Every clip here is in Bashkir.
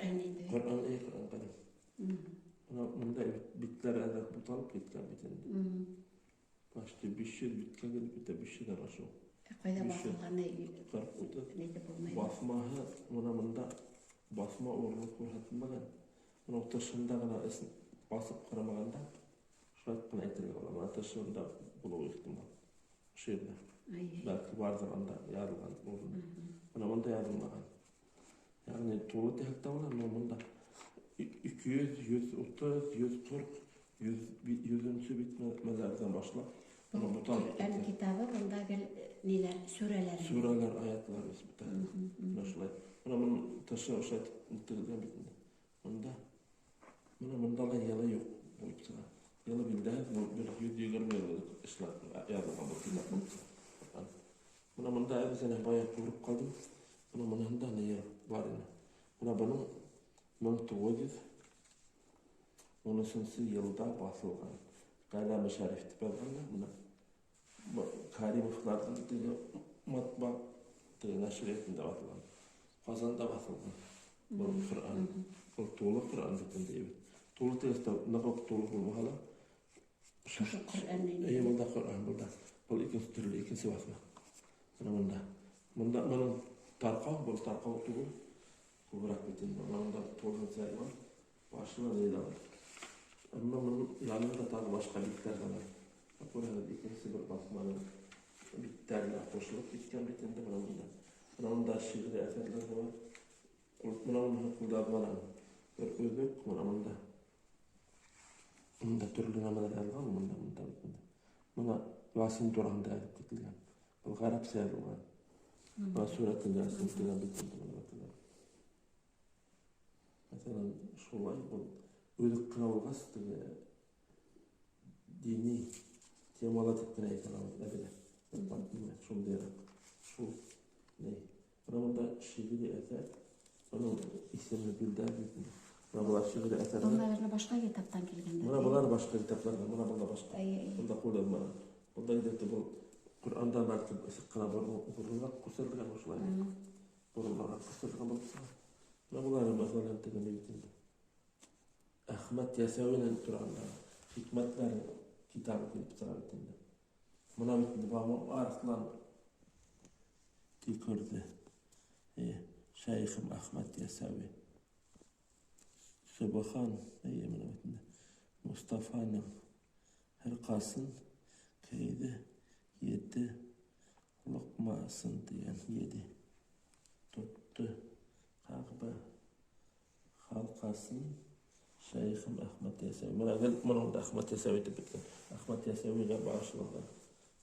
Ҡөрьән инде. Ҡөрьән, әй, Ҡөрьән ҡәдим. Мына монда битләр әҙерәк буталып киткән бит инде. Почти 500 биткә килеп китә, 500 дән ашыу. Ә ҡайҙа 500. баҫылғаны 40, 30. нитеп булмай. Баҫмаһы мына монда баҫма урыны күрһәтелмәгән. Моның тышында ғына асып ҡарамағанда шулай ҡына әйтергә була. Мына тышында булыуы ихтимал. Ошо ерҙә. Ай, Бәлки барҙыр анда яҙылған урын. Мына монда яҙылмаған. Ягъни тулы тиһәк тә була, но монда 200, 130, 140, 100, 100-нче битмәләрҙән башлап мына буталып Ҡөрьән киткән. китабы бында гел ниләр, сүрәләр. Сүрәләр, аятлар бит. Мына шулай. Мына моның тышы ошолай тегелгән бит инде. Монда мына монда ла йылы юҡ булып сыға. Йылы билдәһеҙ, был бер 120 йыл элек эшләп яҙылған был китап булып сыға. Мына монда әҙ бая күреп ҡалдым. Мына мынында ни бар ине. Мына бының 1913 йылда баҫылған Ҡәләме Шәриф тип яҙған да, мына Каримовларҙың теге матбаа теге нәшриәтендә баҫылған. Ҡазанда баҫылған. Был Ҡөрьән. Был тулы Ҡөрьән бит инде бит. Тулы тигәс ныҡ уҡ тулы булмаһа ла. Ошо Ҡөрьән инде. Эйе, был да Ҡөрьән, был да. Был икенсе төрлө, икенсе баҫма. Мына мында. Мында моның тарҡау, был тарҡау түгел. Күберәк бит инде. Мында тулыһынса бар. Башы ни ҙә бар. Әммә моның янында тағы башҡа биттәр ҙә бар. Күрәһегеҙ, икенсе бер баҫманың биттәренә ҡушылып киткән бит инде мына мында. Мына мында шиғри әҫәрләр ҙә бар. Мына моны ҡулъяҙманан бер өҙөк, мына мында. Мында төрлө нәмәләр яҙылған, мында, мында бит инде. Мына Ясин тураһында яҙып кителгән. Был ғәрәпсә яҙылған. Мына сүрәтен Ясин тигән бит инде мына мәҫәлән. Мәҫәлән, шулай был өҙөк кенә булғас, теге дини темала тип кенә әйтә алабыҙ әлегә. Шундайыраҡ. Шул ни. Мына монда шиғри әҫәр. Бының исеме билдәһеҙ бит инде. Мына былар шиғри Был, әҫәрҙәр. наверное, башҡа китаптан килгәндер. Мына былар башҡа китапларҙан, мына был да башҡа. Әй, әй. Бында ҡулъяҙманан. Бында где-то был Ҡөрьәндән бәлки ысыҡ ҡына боролораҡ күсерелгән ошолай. Боролораҡ күсерелгән булып сыға. Мына былар мәҫәлән теге ни бит инде. Әхмәт Ясәүинең тураһында хикмәтләр китабы килеп сыға бит инде. Мына бит инде бабам Арыҫлан төкөрҙө. Шәйхем Әхмәт Ясәүи. Субхан, әйе, мына бит инде. Мустафаның хирҡасын кейҙе ете лоҡмасын тигән еде. Тотто Ҡәғбә халҡасын Шәйхем Әхмәт Ясәүи. Мына гел моның да Әхмәт Ясәүи тип бөткән. Әхмәт Ясәүигә бағышланған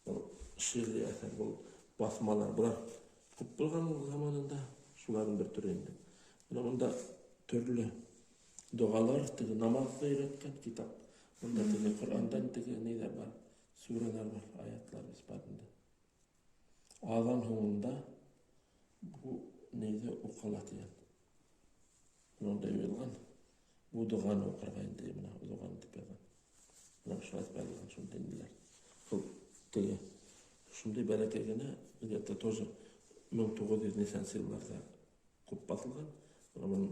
был шиғри әҫәр, был баҫмалар. Былар күп булған ул заманында, шуларҙың бер төрө инде. Мына монда төрлө доғалар, теге намаҙҙы өйрәткән китап. Монда теге Ҡөрьәндән теге ниҙәр бар, сүрәләр бар, аятлар бар инде. Аҙан һуңында бу ниҙе уҡыла тигән. Монда яҙылған. Бу доғаны уҡырға инде, мына доғаны тип яҙған. Мына шулай тип яҙылған шундай ниләр. Был теге шундай бәләкәй генә, где-то тоже 1900 нисәнсе йылларҙа күп баҫылған. Мына бының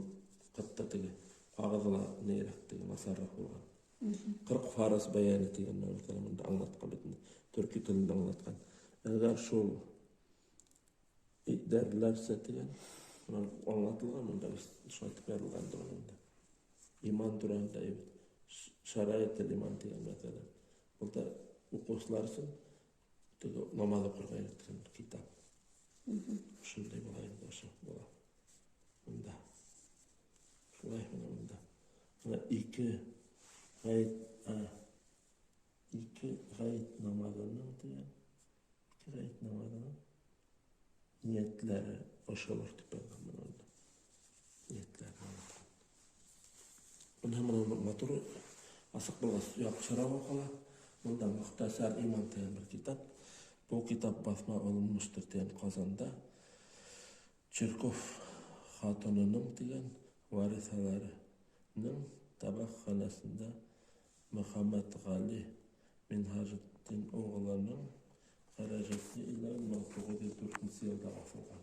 хатта теге ҡағыҙы ла нейерәк теге насарыраҡ булған. 40 фарыз баяны тигән мәҫәлән монда аңлатҡан бит инде. Төрки телендә аңлатҡан. Әгәр шул дәрләрсә тигән, мына аңлатылған монда шулай итеп яҙылған да монда. Иман тураһында бит. Шараит иман тигән мәҫәлән. Был да уҡыусылар өсөн теге намаҙ уҡырға өйрәткән китап. Шундай була инде, ошо була. Монда. Шулай мына монда. Мына ике ғәйет намаҙының тигән, ике ғәйет намаҙының ниәтләре ошолор тип яҙған мына монда. Ниәтләре аңлатҡан. Бына мына матур асыҡ булғас яҡшыраҡ уҡыла. Монда Мөхтәсәр иман тигән бер китап. Был китап баҫма алынмыштыр тигән Ҡазанда. Чирков хатынының тигән варисаларының табаҡханаһында Мөхәммәт Ғәли Минһажетдин уғлының ҡәрәжәте илә 1904 йылда баҫылған.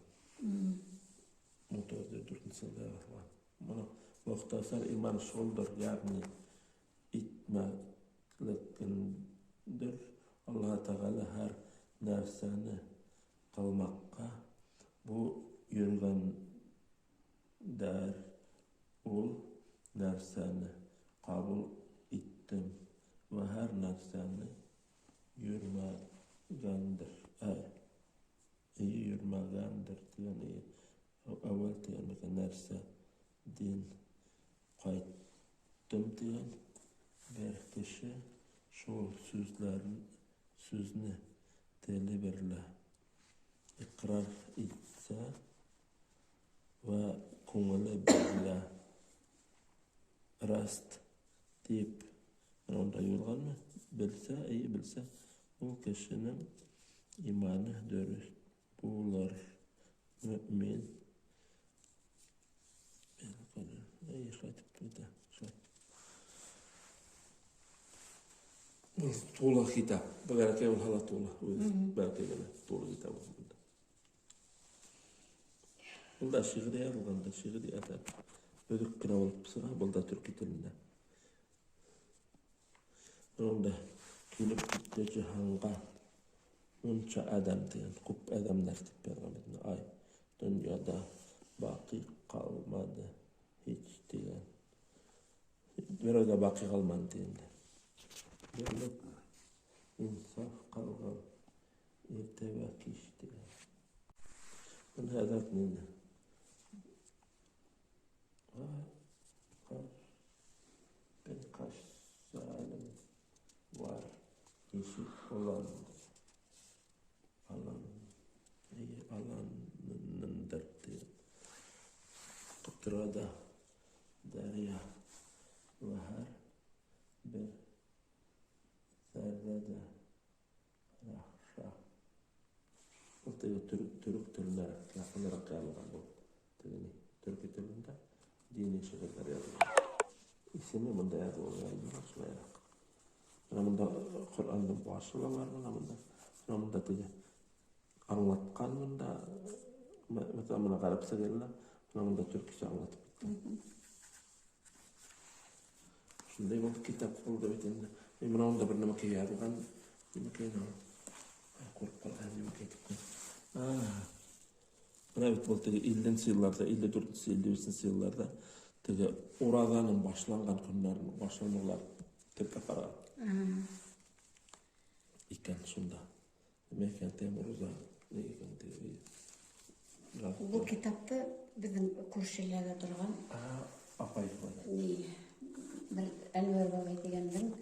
1904 йылда баҫылған. Мына Мохтасар иман шулдыр, ягъни итмәклекендер. Аллаһ Тәгалә һәр нәрсәне кылмакка бу-йоргандыр. Ул нәрсәне кабул иттем вә һәр нәрсәне йөрмәгәндер. Әйе, йөрмәгәндер дигән, әйе. Әүвәл дигән микән нәрсә дин кайттым дигән бер кеше шул сүзне теле берлә икърар итсә вә күңеле берлә раст дип, менә монда юылганмы? Белсә, әйе, белсә, ул кешенең иманы дөрес булыр. Мөмин. Әйе, шулай дип әйтә. Шулай. Ул тулы китап. Бәләкәй ул һала тулы. Үзе бәләкәй генә тулы китап ул. Ул да шигъри язылган да, шигъри әсәр. Өзек кенә булып чыга, был да төрки телендә. Монда килеп китте җиһанга мунча адәм дигән, күп адәмнәр дип язган бит. Ай, дөньяда бакый калмады һич дигән. Берәү дә бакый калмады дигәндә. Белеп инсаф кылган иртә вә кич дигән. Менә әзәт инде. Birkaç sualim var. Yeşil olan alan alanındır diye. Kutrada derya ve her bir zerrede rahşa. Ул теге төрек теленә якынрак язылган бу. Теге төрки телендә дини шигырьләр язылган. Исеме монда язылган шулайрак. Менә монда Коръәннең башы да бар, менә монда. Менә монда теге аңлаткан монда, мәсәлән, менә гарәпчә языла, менә монда төркичә аңлатып киткән. Шундай бул китап булды бит инде. Менә монда бер нәмәкәй язылган, нәмәкәй ул. Күреп калган нәмәкәй дип. Менә бит бул теге 50 елларда, 54 55 елларда теге уразаның башланган көннәрен, башланулар теркәп барган. Икән шунда. Нимә икән теге ураза, ни икән теге? Бу китапты безнең күршеләрдә торган апай ни бер Әнвәр бабай дигәннең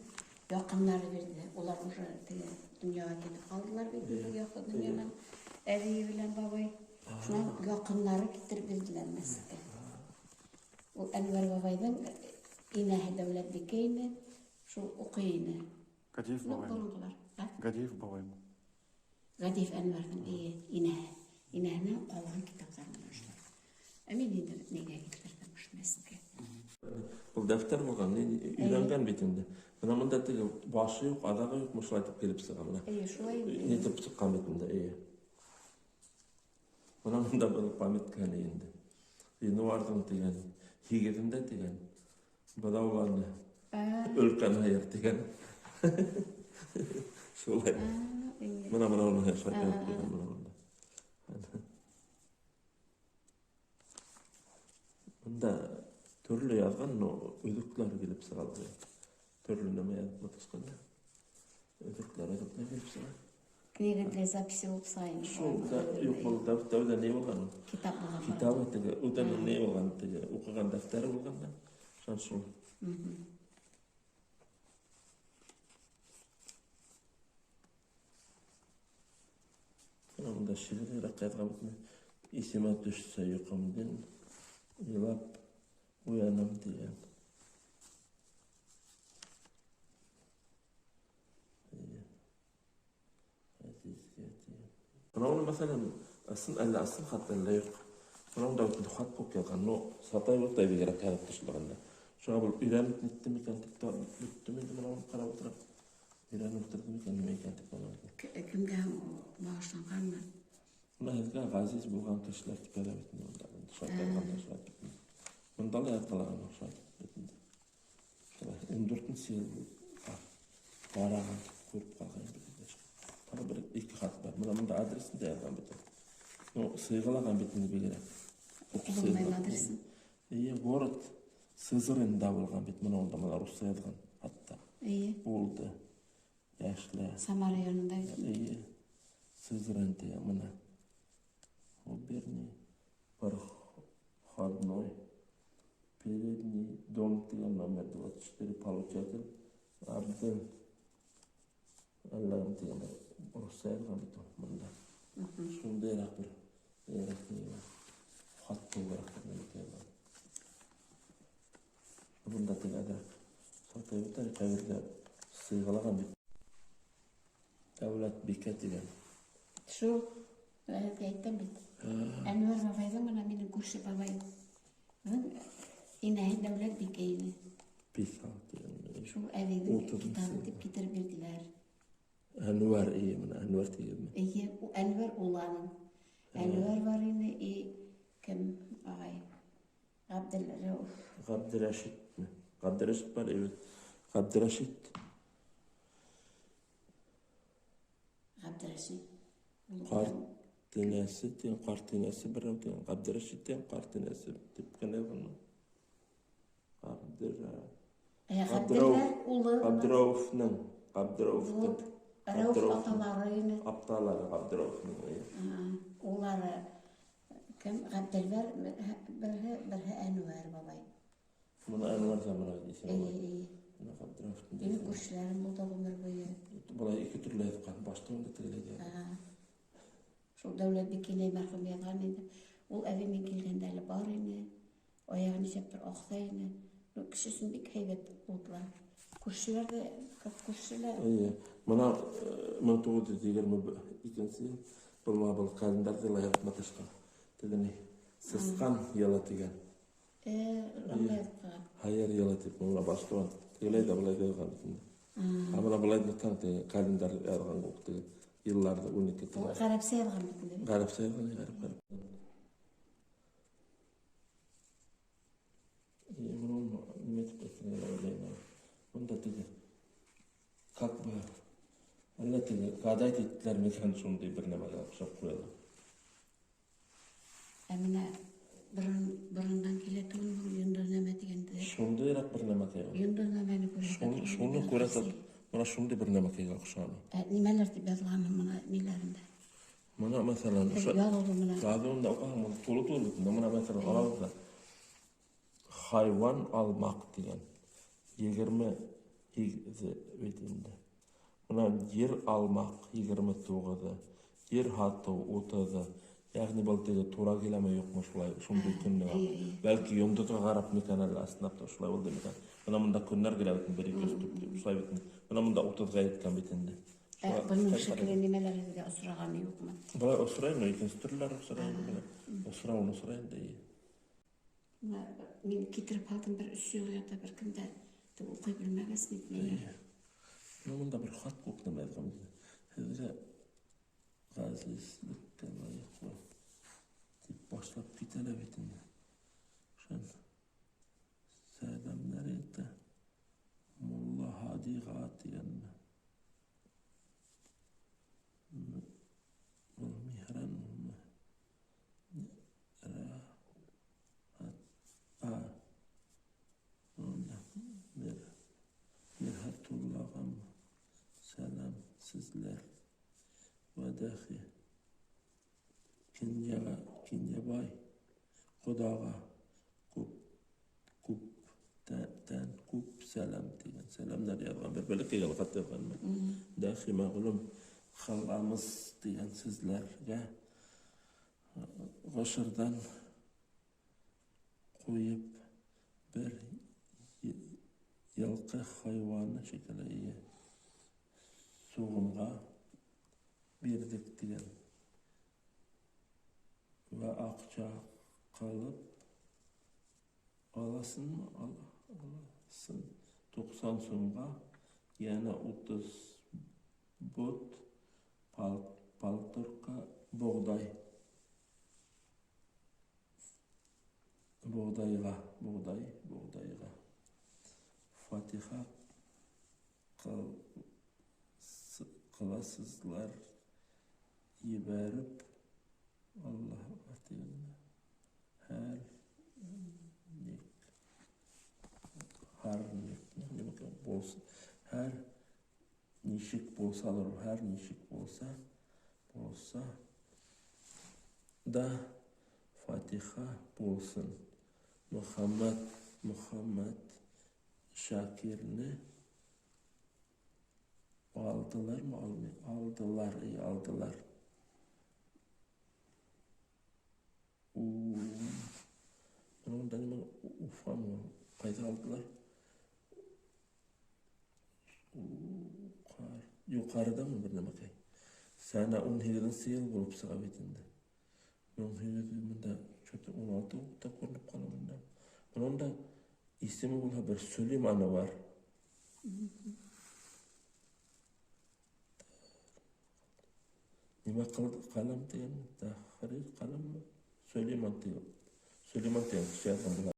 якыннары бирде. Улар уже теге дөньяга китеп калдылар бит инде якын дөньядан. Әби белән бабай. Шуннан якыннары китереп бирделәр мәчеткә. Ул Әнвәр бабайның инәһе Дәүләтбикә ине, шул укый ине. Гадиев Ну, бабай. борынгылар. А? Гадиев бабаймы? Гадиев Әнвәрнең инәһе. Инәһенең калган китапларын башлар. Ә мин инде нигә китердем шул мәчеткә? Ул дәфтәр булган, өйрәнгән бит инде. Менә монда теге башы юк, азагы юк, шулай итеп килеп чыга менә. Әйе, шулай инде. Нитеп чыккан бит инде, әйе. Менә монда бер памятка әле инде. Январьның дигән, 8-ндә дигән, быдауларны өлкән һыер дигән. Шулай. Менә менә моны шулай язып куйган менә монда. Монда төрле язган, но өзекләр килеп чыга. Төрле нәмә язып маташканда. Өзекләр, өзекләр килеп чыга. Книга для записи булып чыга инде. Шул да юк булды, тәүдә ни булган? Китап булган. Китабы теге, үтә ни булган теге, укыган дәфтәре булган да. Шул шул. Менә монда шигырьрәк язган бит. Исемә төшсә йокымдан, елап уянам дигән. Менә аны, мәсәлән, ысын әллә ысын хат әллә юк. Менә монда бит хат күп язган, но сатай утай бигрәк язып ташлаганда. Шуңа бу өйрәнеп ниттем икән дип та беттем инде менә моны карап утырып. Өйрәнеп утырдым икән, нимә икән дип аны. Кемгә багышланганмы? Менә һеҙгә ғәзиз булған кешеләр дип яза бит инде монда. Шулай язган да шулай дип. Монда ла яҙғылаған оҡшай бит инде. Шулай, 14 йыл ҡараған, күреп ҡалған бит. Тағы бер ике хат бар. Мына монда адресын да яҙған бит. Ну, сыйғылаған бит инде бигерәк. Белмәйем адресын. Эйе, город Сызранда булған бит. Мына унда мына русса яҙған хатта. Эйе. Булды. Йәшле. Самара янында бит. Эйе. Сызрань тигән мына. Губерний проходной передний дом тигән номер 24 получатель Абдел әллә кем тигән бер русса яҙған бит ул монда. Шундайыраҡ бер нейерәк ни бар. Хат булараҡ бер нәмә яҙған. Бында теге әҙерәк сатып бөтә, ҡәбергә сыйғылаған бит. Дәүләтбикә тигән. Шул, һеҙгә әйттем бит. Әнүәр бабайҙың мына минең күрше бабайҙың инәһе Дәүләтбикә ине. Писал тигән. Шул әбейҙең Утыҙынсы китабын тип китереп бирҙеләр. Әнүәр, эйе, мына Әнүәр тигәнме? Эйе, Әнүәр уланың. Әнүәр бар ине, и кем ағай? Ғабделрәүф. Ғабдерәшитме? Ғабдерәшит бар, эйе. Ғабдерәшит. Ғабдерәшит. Ҡарт инәсе тигән, ҡарт инәсе берәү тигән. Ғабдерәшит тигән ҡарт инәсе тип кенә яҙғанмы? Ғабделбәр улы. Ғабдерәүфнең, Ғабдерәүфтең. Булып, Рәүф аталары ине. Апталары Ғабдерәүфнең, эйе. Улары кем? Ғабделбәр береһе, береһе Әнүәр бабай. Мына Әнүәр ҙә мына исеме Эйе, бар. эйе. Мына Ғабдерәүфтең Минең исеме. күршеләрем булды ғүмер буйы. Былай ике төрлө яҙған, башта унда тегеләй яҙған. Шул Дәүләтбикә инәй мәрхүм яҙған инде. Ул әбей мин килгәндә әле бар ине. Аяғы нисәптер аҡса ине. Ну, кеше өсөн бик һәйбәт булдылар. Күршеләр ҙә, күп күршеләр. Эйе. Мына 1922 йыл был мына был календарҙы ла яҙып маташҡан. Теге ни, сысҡан йылы тигән. Аңлай ҡалған. Һайыр йылы тип мына башта тегеләй ҙә былай ҙа яҙған бит инде. Ә мына былай ҙа таң теге календарь яҙған уҡ теге йылларҙы 12 Ул тигән. ғәрәпсә яҙған бит инде. Ғәрәпсә яҙған, ғәрәп, ғәрәп. Эйе, мына нимә тип әйтергә лә уйлайым. Бында теге как бы әллә теге гадать иттеләр микән шундай бер нәмәгә оҡшап ҡуялар. Ә мына борондан килә түгел был йондоҙнамә тигәнде. Шундайыраҡ бер нәмәкәй ул. Йондоҙнамәне күрһәтә торған Шуны бер күрәсә, нәрсә. мына шундай бер нәмәкәйгә оҡшаған. Ә нимәләр тип яҙылған мына ниләрендә? Мына мәҫәлән, Теге ошо яҙыуҙы мына. Яҙыуында уҡыһаң, мына тулы тулы бит. Мына мәҫәлән, алабыҙ ҙа. Хайуан алмаҡ тигән. 28 бит инде. Мына ер алмаҡ 29-ы, ер һатыу 30-ы. Йәғни был теге тура киләме юҡмы шулай, шундай көнлө. Бәлки йондоҙға ҡарап микән әллә, ысынлап та шулай булды микән. Мына мында көннәр килә бит, бер ике өс дүрт тип, шулай бит. Мына мында 30-ға еткән бит инде. Ә, бының шикелле нимәләр һеҙгә осрағаны юҡмы? Былай осрай, но икенсе төрлөләр осрай инде. Осрауын осрай инде. Мына мин китереп һалдым бер өс йыл ята бер кем дә уҡый белмәгәс нитмәй. Мына мында бер хат күп нәмә яҙған. Һеҙгә ғәзизлеккә лайыҡлы тип башлап китә лә бит инде. Шул сәләмнәр әйтә. Мулла Һадиға тигәнме? Был Миһранмы? А. Мирһәтуллағамы? Сәләм сезләр. Вәдәхи. Кинйәгә, Кинйәбай. Ҡодаға күп, күп, тән күп сәләм тигән. Сәләмдәр яҙған. Бер бәләкәй генә хат яҙғанмы? Дәхи мәғлүм хәламыз тигән сезләргә ғашырҙан ҡуйып бер йылҡы хайуаны шикелле эйе суғымға бирҙек тигән. Вә аҡса ҡалып аласынмы? Аласын. 90 сумға йәнә 30 бот палторка боғдай. Боғдайға, боғдай, боғдайға. Фатиха қыласызлар ебәреп, Аллаһ һәр ник, һәр ник, булса, һәр нисек булсалыр, һәр нисек булса, булса да фатиха булсын. Мөхәммәт, Мөхәммәт Шакирны алдылармы, алмый? Алдылар, и алдылар. Моның да нимә, Уфамы? Ҡайҙа алдылар? Юҡарыдамы бер нәмәкәй? Сәнә 18-нсе йыл булып сыға бит инде. 1800 мында что-то 16 та күренеп ҡала мында. Моның да исеме булһа бер Сөләйманы бар. Нимә ҡылды? Ҡәләм тигән, тәхрир ҡәләмме? Сөләйман тигән. Сөләйман тигән кеше яҙған була.